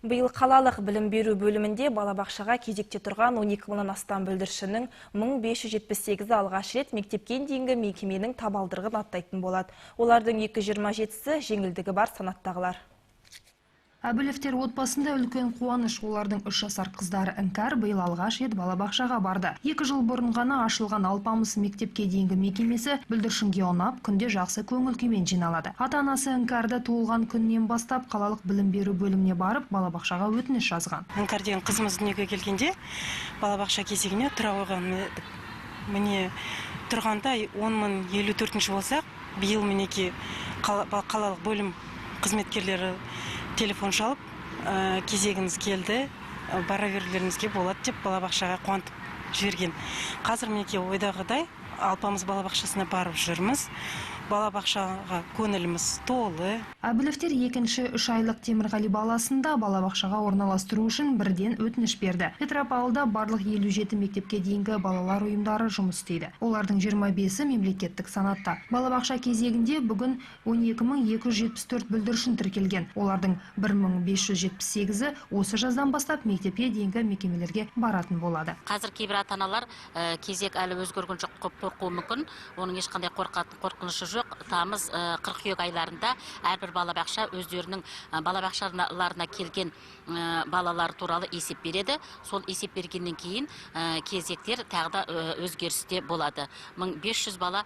Биыл қалалық білім беру бөлімінде балабақшаға кезекте тұрған 12 мыңнан астам бүлдіршіннің 1578-і алғаш рет мектепке дейінгі мекеменің табалдырығын аттайтын болады. Олардың 227-сі жеңілдігі бар санаттағылар. Әбілевтер отбасында үлкен қуаныш. Олардың 3 жасар қыздары Іңкәр биыл алғаш рет балабақшаға барды. 2 жыл бұрын ғана ашылған Алпамыс мектепке дейінгі мекемесі бүлдіршінге ұнап, күнде жақсы көңіл күймен жиналады. Ата-анасы Іңкәрді туылған күннен бастап қалалық білім беру бөліміне барып, балабақшаға өтініш жазған. Іңкәр деген қызымыз дүниеге келгенде балабақша кезегіне тұра қойған едік. Міне тұрғанда 10 054-ші болсақ, биыл мінекей қалалық бөлім қызметкерлері телефон шалып, кезегіңіз келді, бара берулеріңізге болады деп балабақшаға қуантып жіберген. Қазір мінекей ойдағыдай Алпамыс балабақшасына барып жүрміз. Балабақшаға көңіліміз толы. Әбілевтер екінші 3 айлық Темірғали баласын да балабақшаға орналастыру үшін бірден өтініш берді. Петропавлда барлық 57 мектепке дейінгі балалар ұйымдары жұмыс істейді. Олардың 25-і мемлекеттік санатта. Балабақша кезегінде бүгін 12 274 бүлдіршін тіркелген. Олардың 1578-і осы жаздан бастап мектепке дейінгі мекемелерге баратын болады. Қазір кейбір ата-аналар кезек әлі өзгерген жоқ деп қорқуы мүмкін. Оның ешқандай қорқатын қорқынышы жоқ. Тамыз, қыркүйек айларында әрбір балабақша өздерінің балабақшаларына келген балалар туралы есеп береді. Сол есеп бергеннен кейін кезектер тағы да өзгерісте болады. 1500 бала,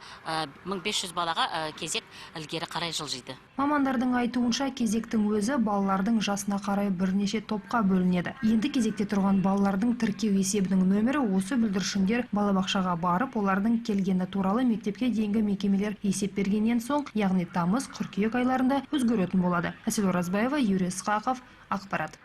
1500 балаға кезек ілгері қарай жылжиды. Мамандардың айтуынша, кезектің өзі балалардың жасына қарай бірнеше топқа бөлінеді. Енді кезекте тұрған балалардың тіркеу есебінің нөмірі осы бүлдіршіндер балабақшаға барып, олардың келгені туралы мектепке дейінгі мекемелер есеп бергеннен соң, яғни тамыз, қыркүйек айларында өзгеретін болады. Әсел Оразбаева, Юрий Ысқақов, ақпарат.